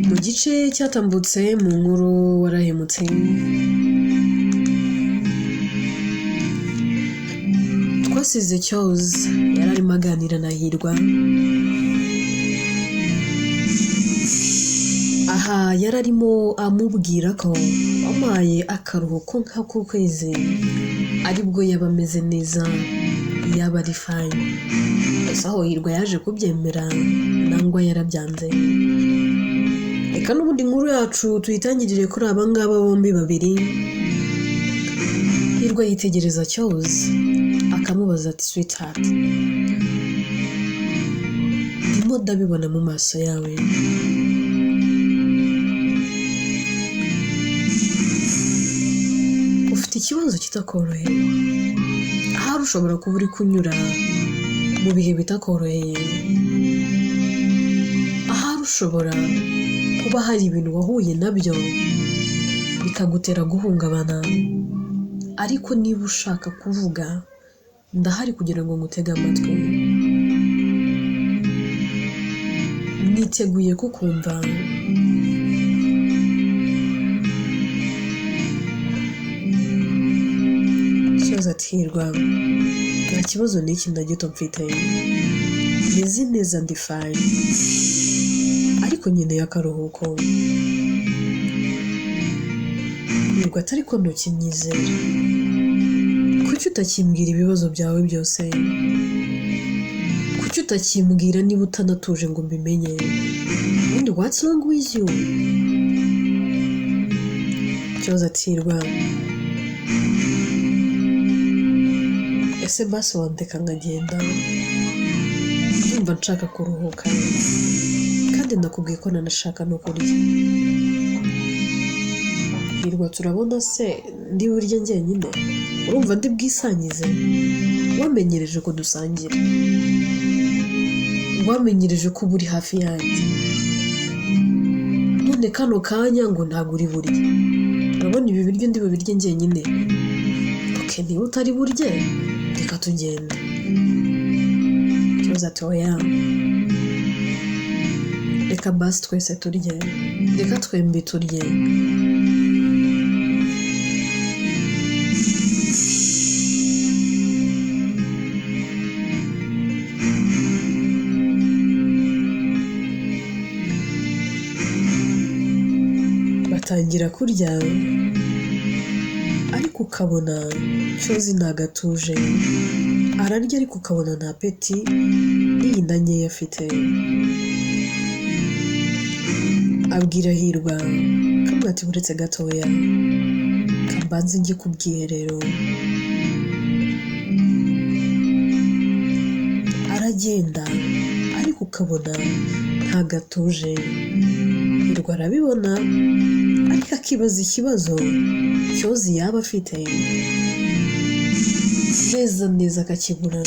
Mu gice cyatambutse mu nkuru warahemutse, twasize Cyozi yari arimo aganira na Hirwa. Aha yari arimo amubwira ko wamuhaye akaruhuko nk'ak'ukwezi aribwo yaba ameze neza, yaba ari fine. Ese aho Hirwa yaje kubyemera nangwa yarabyanze? Reka n'ubundi inkuru yacu tuyitangirire kuri aba ngaba bombi babiri. Hirwa yitegereza Cyozi akamubaza ati sweetheart, ndimo ndabibona mu maso yawe, ufite ikibazo kitakoroheye, ahari ushobora kuba uri kunyura mu bihe bitakoroheye, ahari ushobora kuba hari ibintu wahuye nabyo bikagutera guhungabana, ariko niba ushaka kuvuga ndahari kugira ngo ngutege amatwi, niteguye kukumva. Cyozi ati Hirwa, nta kibazo n'iki na gito mfite, meze neza ndi fine, ariko nkeneye akaruhuko. Hirwa ati ariko ntukinyizera, kuki utakimbwira ibibazo byawe byose? Kuki utakimbwira niba utanatuje ngo mbimenye? Ubundi what's wrong with you? Cyozi ati Hirwa, ese basi wandeka nkagenda? Ndumva nshaka kuruhuka, kandi nakubwiye ko nanashaka no kurya. Hirwa turabona se ndi burye njyenyine? Urumva ndi bwisangize? Wamenyereje ko dusangira, wamenyereje ko uba uri hafi yanjye, none kano kanya ngo ntabwo uri burye. Urabona ibi biryo ndi bubirye njyenyine? Okay, niba utari burye reka tugende. Cyozi ati oya, reka basi twese turye, reka twembi turye. Batangira kurya, ariko ukabona Cyozi ntagatuje, ararya ariko ukabona nta peti n'iyinda nkeya afite. Abwira Hirwa kamwe ati buretse gatoya, kambanze njye ku bwiherero. Aragenda ariko ukabona ntagatuje. Hirwa arabibona ariko akibaza ikibazo Cyozi yaba afite, neza neza akakibura.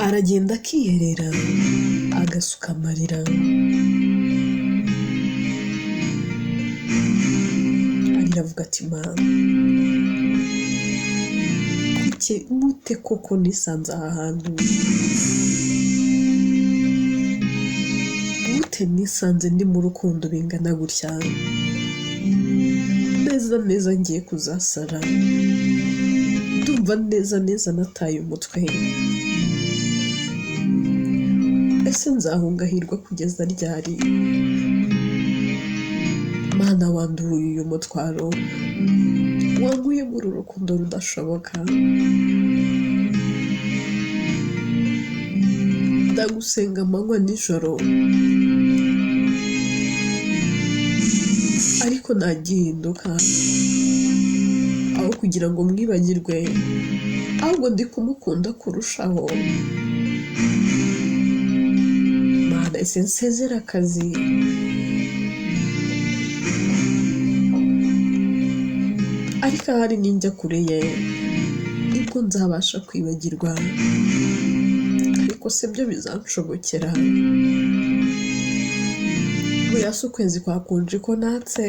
Aragenda akiherera agasuka amarira, arira avuga ati mama, kuki mute koko nisanze aha hantu? Gute nisanze ndi mu rukundo bingana gutya? Neza neza ngiye kuzasara, ndumva neza neza nataye umutwe. Ese nzahunga Hirwa kugeza ryari? Mana wanduye uyu mutwaro, wankuye muri uru rukundo rudashoboka. Ndagusenga amanywa nijoro, ariko ntagihinduka. Aho kugira ngo mwibagirwe, ahubwo ndi kumukunda kurushaho. Mana, ese nsezere akazi? Ariko ahari ninjya kure ye nibwo nzabasha kwibagirwa, ariko se byo bizanshobokera? Buriya si ukwezi kwakunje ko natse,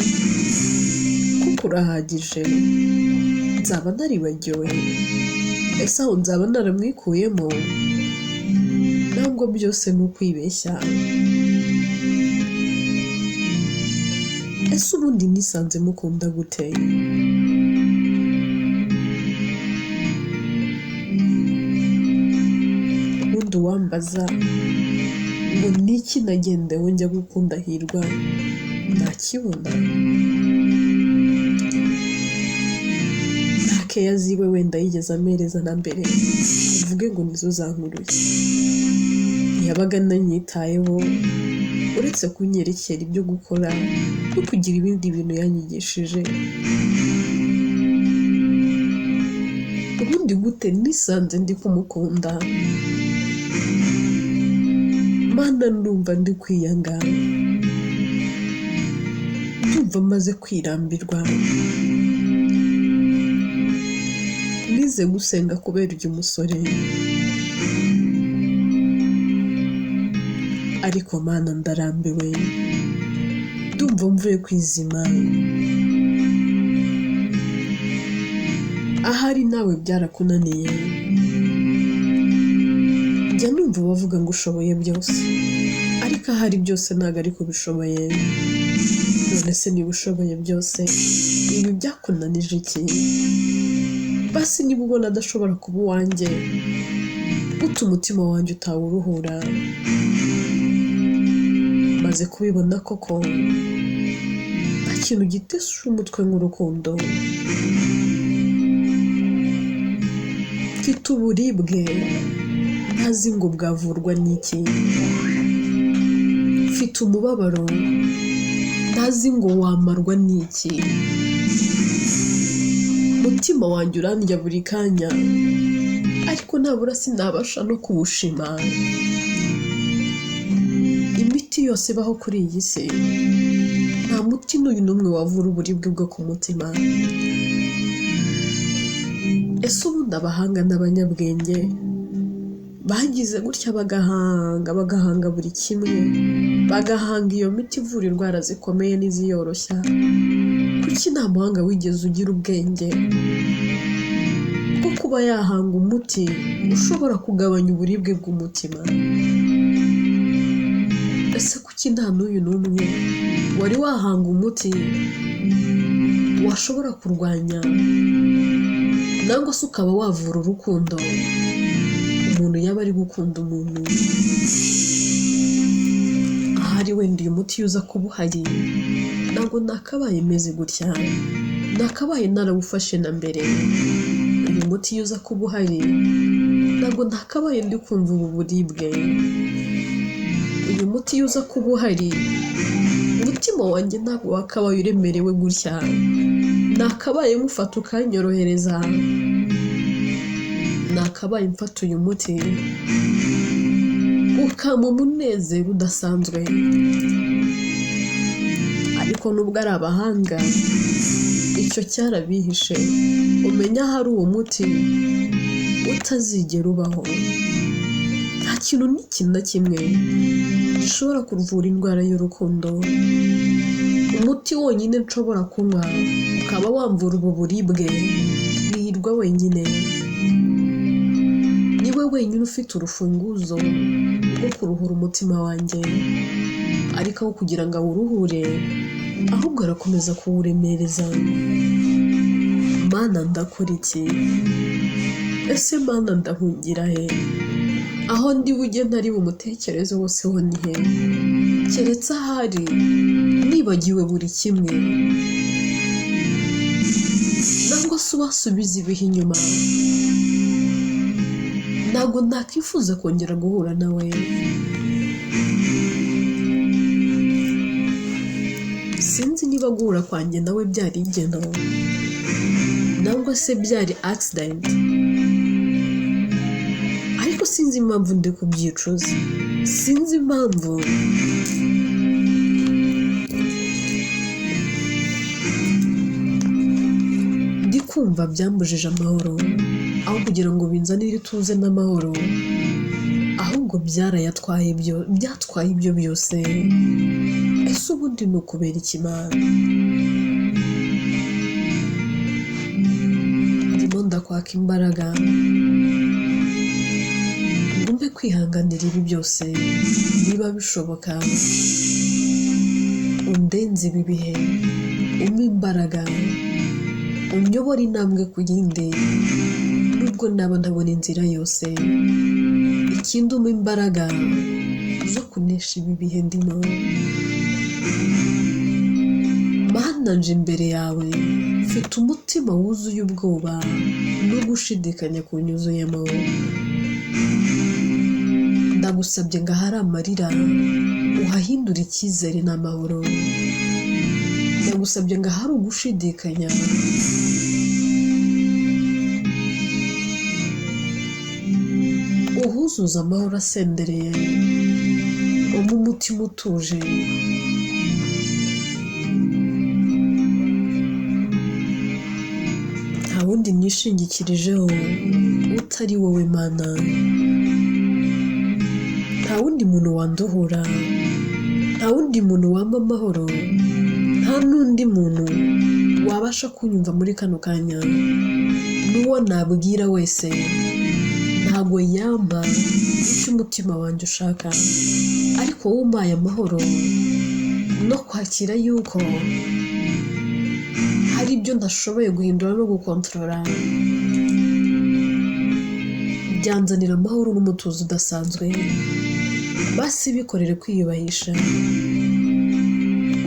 kuko urahagije, nzaba naribagiwe. Ese aho nzaba naramwikuyemo? Ntabwo byose ni ukwibeshya. Ese ubundi nisanze mukunda gute? Ubundi uwambaza ngo niki nagendewe njya gukunda Hirwa, ntakibona. Nta keya ziwe wenda yigeze amereza na mbere, mvuge ngo nizo zankuruye. Ntiyabaga ananyitayeho, uretse kunyerekera ibyo gukora no kugira ibindi bintu yanyigishije. Ubundi gute nisanze ndi kumukunda? Mana, ndumva ndi kwiyanga, ndumva maze kwirambirwa. Nize gusenga kubera uyu musore, ariko Mana ndarambiwe, ndumva mvuye kwizima. Ahari nawe byarakunaniye. Njya numva bavuga ngo ushoboye byose, ariko ahari byose ntabwo ariko ubishoboye. None se niba ushoboye byose, ibi byakunanije iki? Basi niba ubona adashobora kuba uwanjye, gute umutima wanjye utawuruhura? Maze kubibona koko nta kintu gitesha umutwe nk'urukundo. Mfite uburibwe ntazi ngo bwavurwa n'iki. Mfite umubabaro ntazi ngo wamarwa n'iki. Umutima wanjye urandya buri kanya, ariko nabura sinabasha no kuwushima. Imiti yose ibaho kuri iyi si, nta muti n'uyu n'umwe wavura uburibwe bwo ku mutima. Ese ubundi abahanga n'abanyabwenge bagize gutya bagahanga, bagahanga buri kimwe, bagahanga iyo miti ivura indwara zikomeye n'iziyoroshya, kuki nta muhanga wigeze ugira ubwenge bwo kuba yahanga umuti ushobora kugabanya uburibwe bw'umutima? Ese kuki nta n'uyu n'umwe wari wahanga umuti washobora kurwanya nangwa se ukaba wavura urukundo umuntu yaba ari gukunda umuntu? Ahari wenda uyu muti uza kuba uhari, ntabwo nakabaye meze gutya, nakabaye narawufashe na mbere. Uyu muti uza kuba uhari, ntabwo nakabaye ndi kumva ubu buribwe. Uyu muti uza kuba uhari, umutima wanjye ntabwo wakabaye uremerewe gutya, nakabaye mufata ukanyorohereza, nakabaye mfata uyu muti ukampa umunezero udasanzwe. Ariko nubwo ari abahanga, icyo cyarabihishe, umenya ahari uwo muti utazigera ubaho. Nta kintu n'ikintu na kimwe gishobora kuvura indwara y'urukundo. Umuti wonyine nshobora kunywa ukaba wamvura ubu buribwe ni Hirwa wenyine. Niwe wenyine ufite urufunguzo rwo kuruhura umutima wanjye, ariko aho kugira ngo awuruhure, ahubwo arakomeza kuwuremereza. Mana, ndakora iki? Ese Mana, ndahungira he? Aho ndi bujye ntari bumutekereze wose ho ni he? Keretse ahari nibagiwe buri kimwe, nangwa se ubasubiza ibihe inyuma, ntabwo nakwifuza kongera guhura nawe. Sinzi niba guhura kwanjye nawe byari ingendo nangwa se byari accident, ariko sinzi impamvu ndi kubyicuza, sinzi impamvu. Ndi kumva byambujije amahoro, aho kugira ngo binzanire ituze n'amahoro, ahubwo byarayatwaye ibyo, byatwaye ibyo byose. Ese ubundi ni ukubera iki Mana? Ndimo ndakwaka imbaraga, Umpe kwihanganira ibi byose niba bishoboka, undenze ibi bihe, umpe imbaraga, unyobore intambwe ku yindi, nubwo naba ntabona inzira yose. Ikindi umpe imbaraga zo kunesha ibi bihe ndimo. Mana, nje imbere yawe mfite umutima wuzuye ubwoba no gushidikanya kunyuzuyemo. Ndagusabye ngo ahari amarira uhahindure icyizere n'amahoro. Ndagusabye ngo ahari ugushidikanya uhuzuze amahoro asendereye, umpe umutima utuje. Nta wundi nishingikirijeho utari wowe Mana. Nta wundi muntu wanduhura, nta wundi muntu wampa amahoro, nta n'undi muntu wabasha kunyumva muri kano kanya. N'uwo nabwira wese ntabwo yampa icyo umutima wanjye ushaka, ariko wowe umpaye amahoro no kwakira yuko hari ibyo ntashoboye guhindura no gukontorora, byanzanira amahoro n'umutuzo udasanzwe. Basi bikorere kwiyubahisha,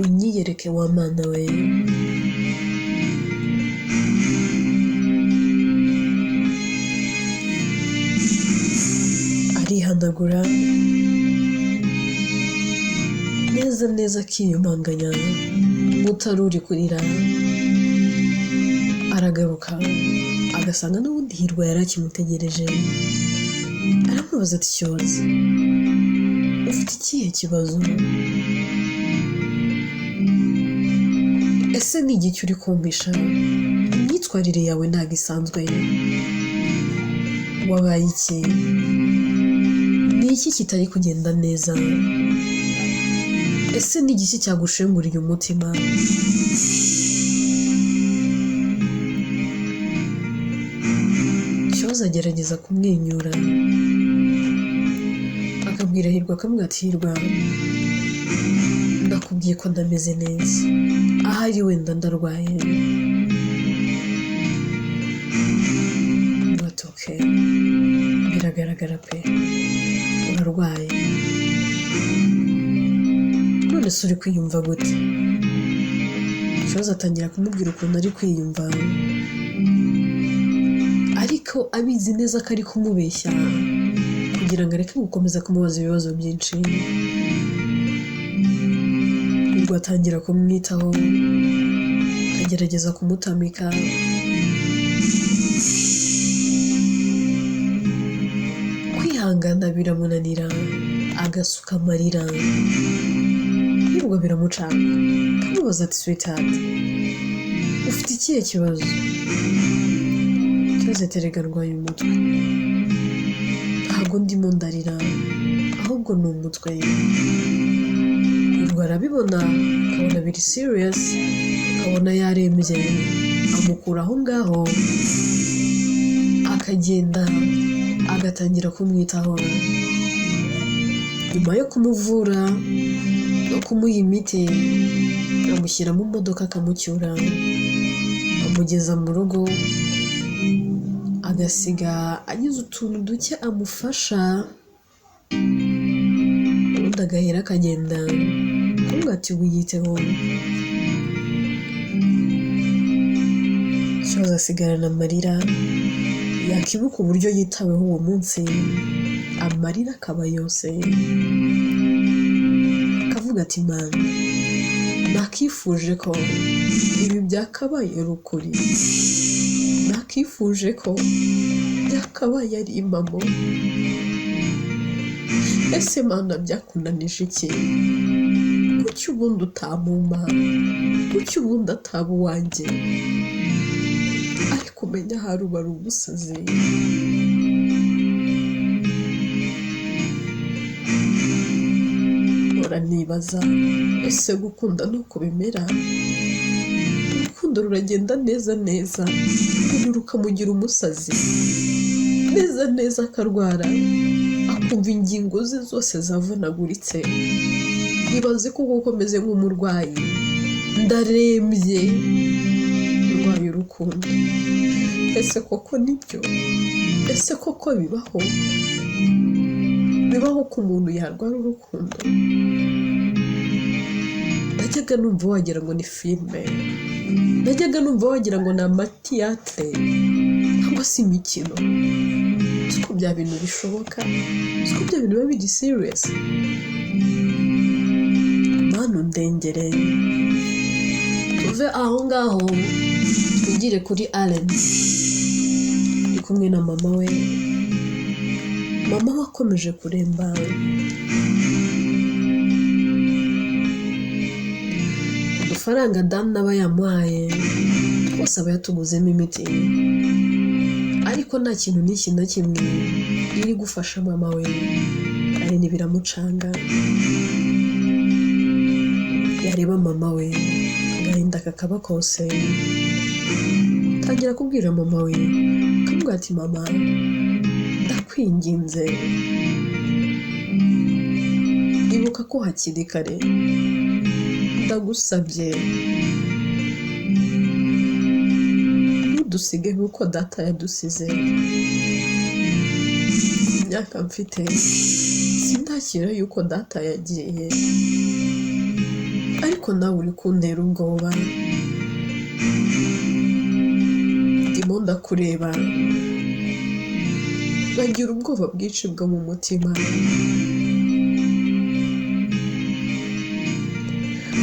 unyiyereke wa Mana we. Arihanagura neza neza, akiyumanganya nk'utari uri kurira. Aragaruka agasanga n'ubundi Hirwa yari akimutegereje. Aramubaza ati Cyozi, ufite ikihe kibazo? Ese ni igiki uri kumpisha? Imyitwarire yawe ntabwo isanzwe. Wabaye iki? Ni iki kitari kugenda neza? Ese ni igiki cyagushenguriye umutima? Cyozi agerageza kumwenyura, akabwira Hirwa, akamubwira ati Hirwa, ndakubwiye ko ndameze neza, ahari wenda ndarwaye. Ati okay, biragaragara pe, urarwaye. None se uri kwiyumva gute? Cyozi atangira kumubwira ukuntu ari kwiyumva, ariko abizi neza ko ari kumubeshya kugira ngo areke gukomeza kumubaza ibibazo byinshi. Ubwo atangira kumwitaho, akagerageza kumutamika. Kwihangana biramunanira, agasuka amarira. Hirwa biramucanga, akamubaza ati sweetheart, ufite ikihe kibazo? Cyozi ati erega ndwaye umutwe, ntabwo ndimo ndarira, ahubwo ni umutwe. Hirwa arabibona, akabona biri serious, akabona yarembye, amukura aho ngaho, akagenda agatangira kumwitaho. Nyuma yo kumuvura no kumuha imiti, amushyira mu modoka akamucyura, amugeza mu rugo, agasiga agize utuntu duke amufasha, ubundi agahera akagenda, akamubwira ati wiyiteho. Cyozi asigarana amarira, yakibuka uburyo yitaweho uwo munsi, amarira akaba yose. Akavuga ati Mana, nakifuje ko ibi byakabaye ari ukuri, nakifuje ko byakabaye ari impamo. Ese Mana, byakunanije iki? Kuki ubundi utamumpa? Kuki ubundi ataba uwanjye? Ariko umenya ahari uba ari umusazi. Mpora nibaza, ese gukunda ni uko bimera? Urukundo ruragenda neza neza, umuntu rukamugira umusazi, neza neza akarwara, Kumva ingingo ze zose zavunaguritse. Ibaze ko kuko meze nk'umurwayi, ndarembye, ndwaye urukundo. Ese koko nibyo? Ese koko bibaho? Bibaho ko umuntu yarwara urukundo? Najyaga numva wagira ngo ni filime, najyaga numva wagira ngo ni amatiyatire cyangwa se imikino. Siko bya bintu bishoboka, siko bya bintu biba biri siriyasi. Mana undengere. Tuve aho ngaho twigire kuri Allen ari kumwe na mama we. Mama we akomeje kuremba. Udufaranga Dan aba yamuhaye twose aba yatuguzemo imiti, ariko nta kintu n'iki na kimwe iri gufasha mama we. Allen biramucanga, yareba mama we agahinda kakaba kose. Atangira kubwira mama we, akamubwira ati mama ndakwinginze, ibuka ko hakiri kare, ndagusabye ntudusige nk'uko data yadusize. Imyaka mfite sindakira yuko data yagiye, ariko nawe uri kuntera ubwoba. Ndimo ndakureba nkagira ubwoba bwinshi bwo mu mutima.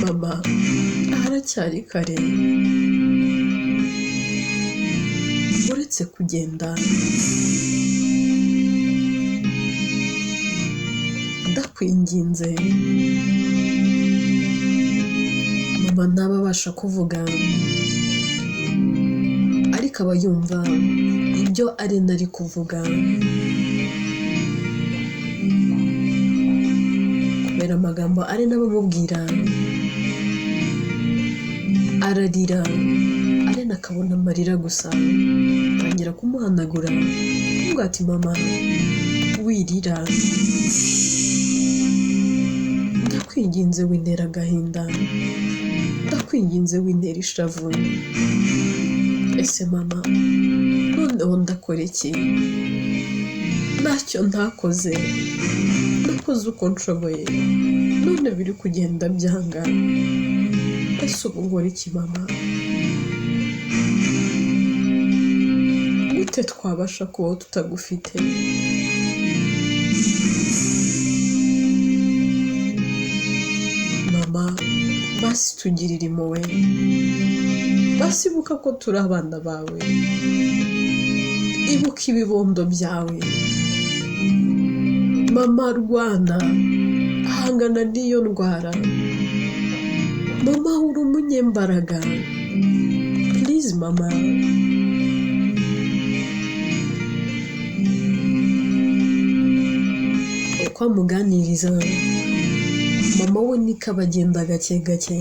Mama haracyari kare, uretse kugenda ndakwinginze. Mama ntaba abasha kuvuga, ariko aba yumva ibyo Allen ari kuvuga. Kubera amagambo Allen aba amubwira, ararira. Allen akabona amarira gusa, atangira kumuhanagura, akamubwira ati mama wirira, ndakwinginze wintera agahinda, ndakwinginze wintera ishavu. Ese mama noneho ndakora iki? Ntacyo ntakoze, nakoze uko nshoboye, none biri kugenda byanga. Ese ubu nkora iki mama? Gute twabasha kubaho tutagufite? Mama basi tugirire impuhwe, basi ibuka ko turi abana bawe, ibuka ibibondo byawe. Mama rwana, hangana n'iyo ndwara. Mama uri umunyembaraga, please mama. Uko amuganiriza mama we niko abagenda gake gake,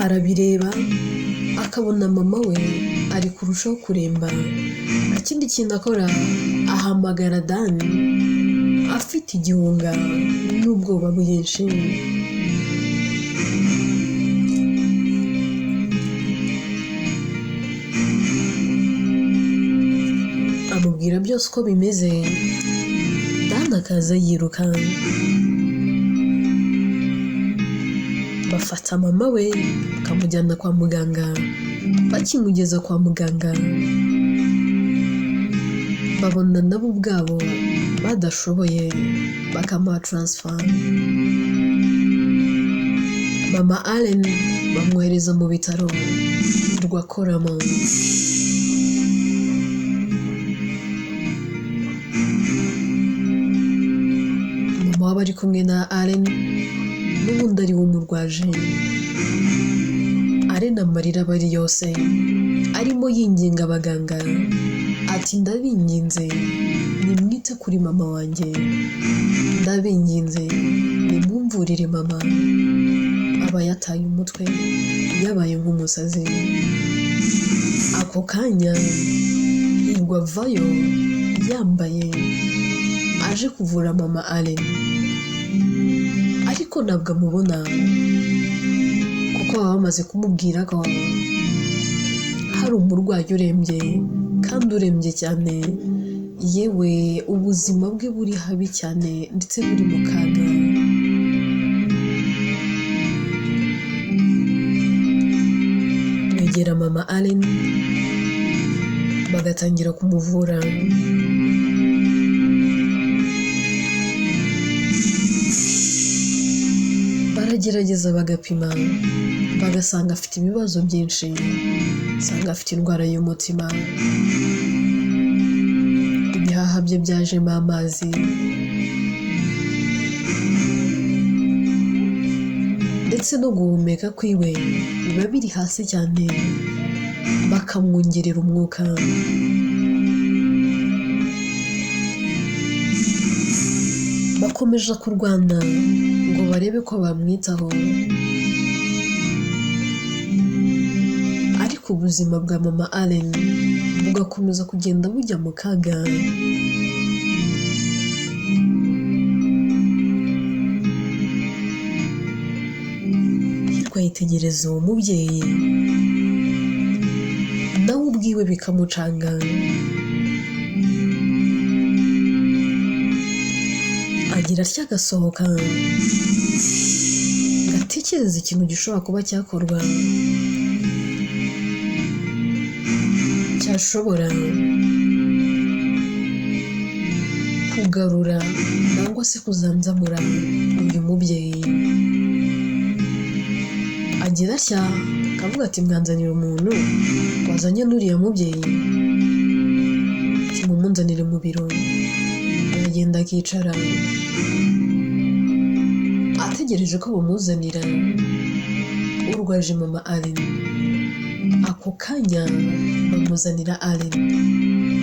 arabireba akabona mama we ari kurushaho kuremba. Ikindi kintu akora, ahamagara Dan afite igihunga n'ubwoba bwinshi. Amubwira byose uko bimeze. Dan akaza yiruka, bafata mama we bakamujyana kwa muganga. Bakimugeza kwa muganga babona nabo ubwabo badashoboye, bakamuha transfer. Mama Allen bamwohereza mu bitaro rwakoramo. Mama waba ari kumwe na Allen n'ubundi ari we umurwaje. Allen amarira aba ari yose, arimo yinginga abaganga ati ndabinginze nimwite kuri mama wanjye, ndabinginze nimwumvurire mama. Aba yataye umutwe, yabaye nk'umusazi. Ako kanya Hirwa avayo yambaye Aje kuvura mama Allen, ariko ntabwo amubona kuko baba bamaze kumubwira ko hari umurwayi urembye kandi urembye cyane, yewe ubuzima bwe buri habi cyane ndetse buri mu kaga. Begera mama Allen bagatangira kumuvura. Baragerageza bagapima bagasanga afite ibibazo byinshi, usanga afite indwara y'umutima, ibihaha bye byajemo amazi, ndetse no guhumeka kwiwe biba biri hasi cyane, bakamwongerera umwuka. Bakomeje kurwana ngo barebe ko bamwitaho, ariko ubuzima bwa mama Allen bugakomeza kugenda bujya mu kaga. Hirwa yitegereza uwo mubyeyi, nawe ubwiwe bikamucanga. Agira atya agasohoka, gatekereza ikintu gishobora kuba cyakorwa cyashobora kugarura cyangwa se kuzanzamura uyu mubyeyi. Agira atya akavuga ati mwanzanira umuntu wazanye n'uriya mubyeyi, mumunzanire mu biro. Aragenda akicara ategereje ko bamuzanira urwaje mama Allen. Ako kanya bamuzanira Allen,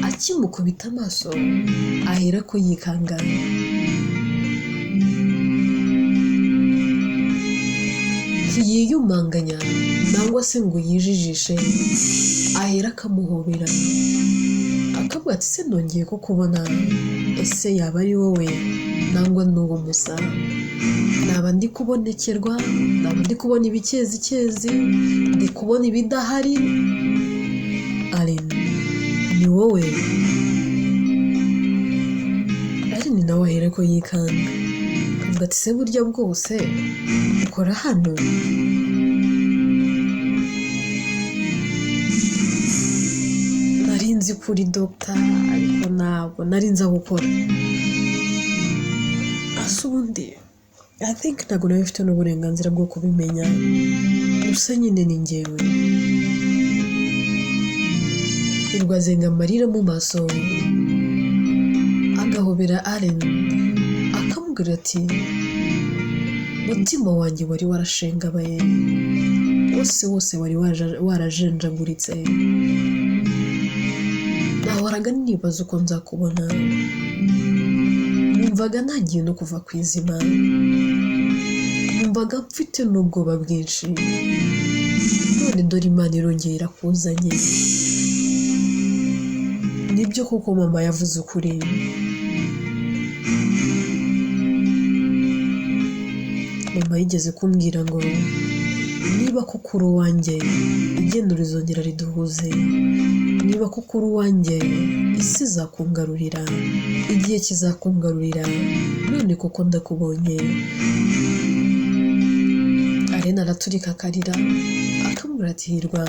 akimukubita amaso ahera ko yikanga. Ntiyiyumanganya nangwa se ngo yijijishe, ahera akamuhobera akavuga ati se nongeye kukubona, ese yaba ari wowe nangwa n'uwo musa? Naba ndi kubonekerwa, naba ndi kubona ibikezikezi, ndi kubona ibidahari. Allen, ni wowe? Allen nawe ahera ko yikanga akavuga ati se burya bwose ukora hano? Nari nzi kuri dogita ariko ntabwo nari nzi aho ukora. Ase ubundi I think ntabwo nari mfite n'uburenganzira bwo kubimenya, gusa nyine ni njyewe. Hirwa azenga amarira mu maso, agahobera Allen akamubwira ati mutima wanjye wari warashengabaye, wose wose wari warajenjaguritse, nahoraga nibaza uko nzakubona, numvaga ntagiye no kuva ku izima, numvaga mfite n'ubwoba bwinshi, none dore Imana irongera irakuzanye. Nibyo koko mama yavuze ukuri. Mama yigeze kumbwira ngo niba koko uri uwanjye igendo rizongera riduhuze, niba koko uri uwanjye isi izakungarurira, igihe kizakungarurira, none koko ndakubonye. Allen araturika akarira akamubwira ati Hirwa,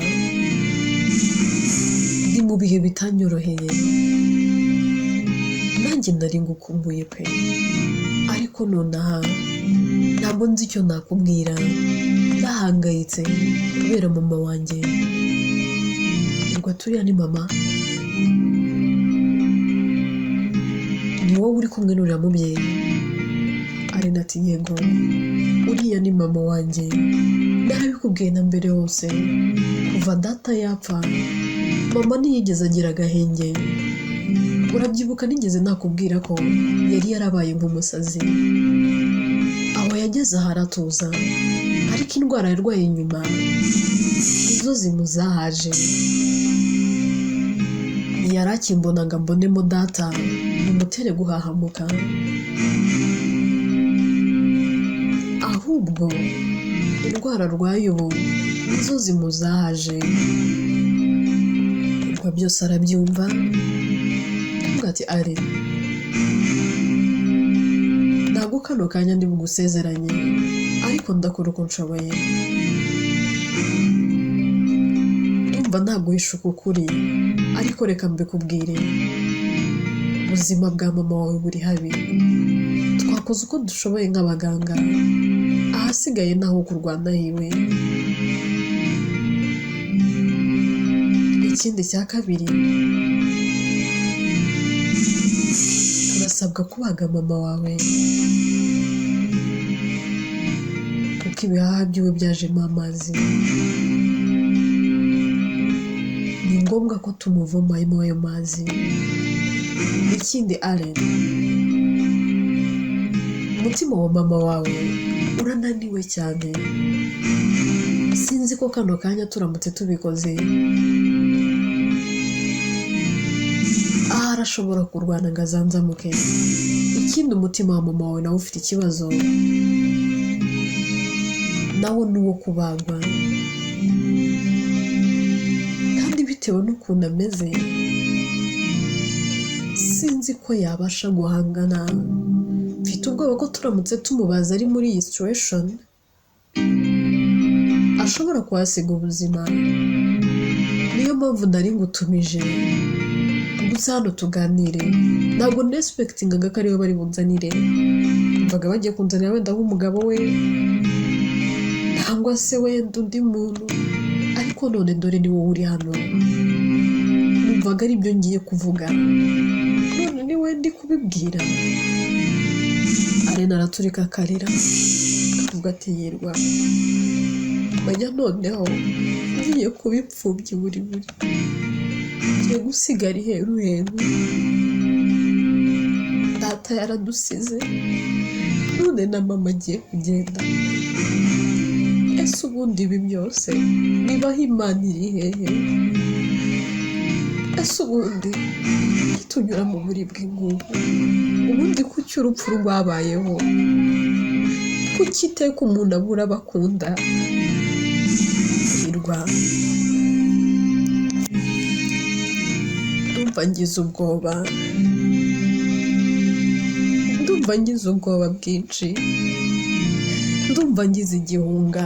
ndi mu bihe bitanyoroheye, nanjye nari ngukumbuye pe, ariko nonaha ntabwo nzi icyo nakubwira, ndahangayitse kubera mama wanjye. Hirwa turiya ni mama, ni wowe uri kumwe n'uriya mubyeyi? Allen ati yego, uriya ni mama wanjye, narabikubwiye na mbere hose, kuva data yapfa mama ntiyigeze agira agahenge. Urabyibuka nigeze nakubwira ko yari yarabaye nk'umusazi, aho yageze aha aratuza, ariko indwara yarwaye nyuma nizo zimuzahaje. Ntiyari akimbona ngo ambonemo data bimutere guhahamuka, ahubwo indwara arwaye ubu nizo zimuzahaje. Hirwa byose arabyumva, aravuga ati Ari, ntabwo kano kanya ndi bugusezeranye, ariko ndakora uko nshoboye. Ndumva naguhisha ukuri, ariko reka mbikubwire, ubuzima bwa mama wawe buri habi. Twakoze uko dushoboye nk'abaganga, ahasigaye naho kurwana hiwe. Ikindi cya kabiri, turasabwa kubaga mama wawe kuko ibihaha byiwe byajemo amazi. Ni ngombwa ko tumuvomamo ayo mazi. Ikindi Allen, umutima wa mama wawe urananiwe cyane. Sinzi ko kano kanya turamutse tubikoze ahari ashobora kurwana ngo azanzamuke. Ikindi umutima wa mama wawe nawe ufite ikibazo, nawo ni uwo kubagwa, kandi bitewe n'ukuntu ameze sinzi ko yabasha guhangana. Mfite ubwoba ko turamutse tumubaza ari muri iyi situation ashobora kuhasiga ubuzima. Niyo mpamvu nari ngutumije gusa hano tuganire. Ntabwo nesipekitingaga ko ariwe bari bunzanire, mvaga bagiye kunzanira wenda nk'umugabo we cyangwa se wenda undi muntu, ariko none dore ni wowe uri hano. Numvaga ari byo ngiye kuvuga, none ni we ndi kubibwira. Arena araturika akarira, akavuga ati Hirwa, menya noneho ngiye kuba imfubyi buri buri, ngiye gusigara iheruheru. Data yaradusize, none na mama agiye kugenda. Ese ubundi ibi byose bibaho Imana iri hehe? Ese ubundi tunyura mu buribwe nk'ubu, ubundi kuki urupfu rwabayeho? Kuki iteka umuntu abura abakunda? Hirwa, ndumva ngize ubwoba, ndumva ngize ubwoba bwinshi, ndumva ngize igihunga,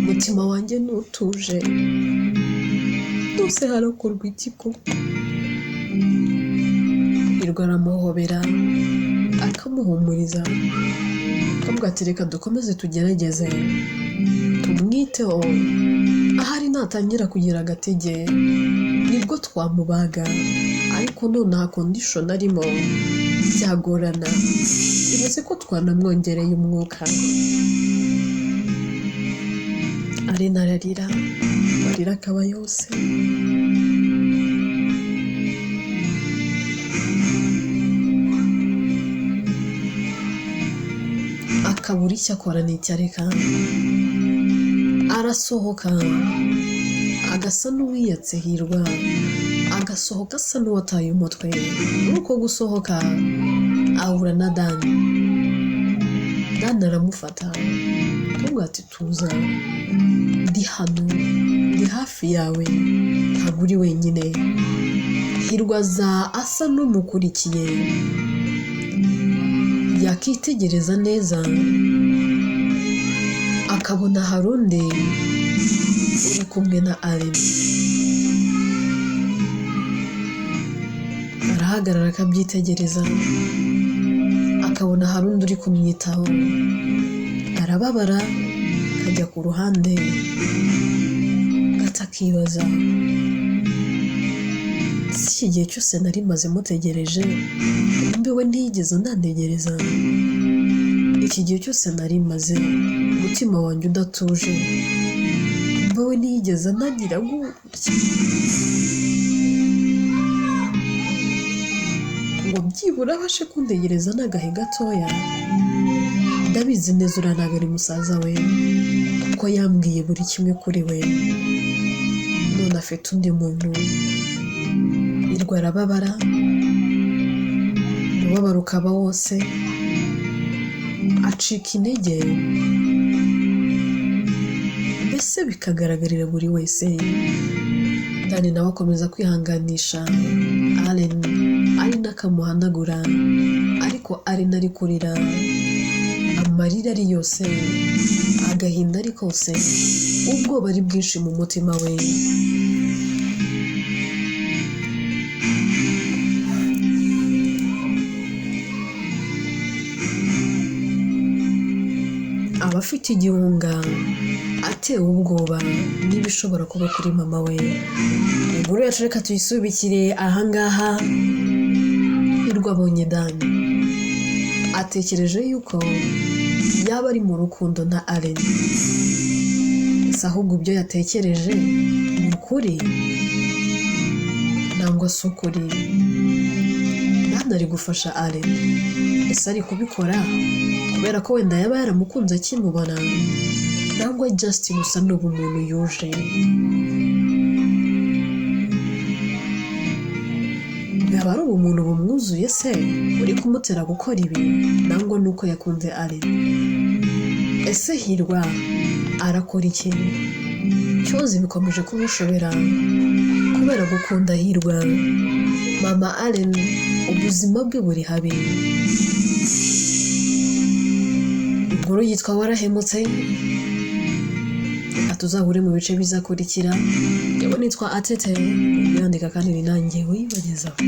umutima wanjye ntutuje. Rwose harakorwa iki koko? Hirwa aramuhobera, akamuhumuriza, akavuga ati reka dukomeze tugerageze tumwiteho, ahari natangira kugira agatege nibwo twamubaga, ariko nonaha kondishoni arimo byagorana, ibaze ko twanamwongereye umwuka. Arena ararira, amarira akaba yose. Akabura icyo akora n'icyo areka, arasohoka agasa n'uwiyatse Hirwa, agasohoka asa n'uwataye umutwe. Muri uko gusohoka ahura na Dani. Dani aramufata akamubwira ati tuza, ndi hano, ndi hafi yawe, ntabwo uri wenyine. Hirwa aza asa n'umukurikiye, yakitegereza neza akabona hari undi uri kumwe na Allen. Arahagarara akabyitegereza, akabona hari undi uri kumwitaho, arababara akajya ku ruhande gato akibaza, si iki gihe cyose nari maze mutegereje, mbe we ntiyigeze anantegereza? Iki gihe cyose nari maze umutima wanjye udatuje, mbe we ntiyigeze anagira gutya ngo byibura abashe kuntegereza n'agahe gatoya. Ndabizi neza uriya ntabwo ari musaza we, kuko yambwiye buri kimwe kuri we, none afite undi muntu. Hirwa arababara, umubabaro ukaba wose, acika intege, mbese bikagaragarira buri wese. Dani nawe akomeza kwihanganisha Allen, ari n'akamuhanagura, ariko Allen ari kurira, amarira ari yose, agahinda ari kose, ubwoba ari bwinshi mu mutima we. Aba afite igihunga, atewe ubwoba n'ibishobora kuba kuri mama we. Inkuru yacu reka tuyisubikire ahangaha. Hirwa abonye Dani, atekereje yuko yaba ari mu rukundo na Allen. Ese ahubwo ibyo yatekereje ni ukuri nangwa si ukuri? Dani ari gufasha Allen, ese ari kubikora kubera ko wenda yaba yaramukunze akimubona, nangwa just gusa ni ubumuntu yuje? Bwaba ari ubumuntu bumwuzuye se buri kumutera gukora ibi, nangwa nuko yakunze Allen? Ese Hirwa arakora iki? Cyozi bikomeje kumushobera kubera gukunda Hirwa. Mama Allen ubuzima bwe buri habi. Inkuru yitwa Warahemutse. Reka tuzahure mu bice bizakurikira. Yewe nitwa Atete, yandika kandi ni nanjye wibagezaho.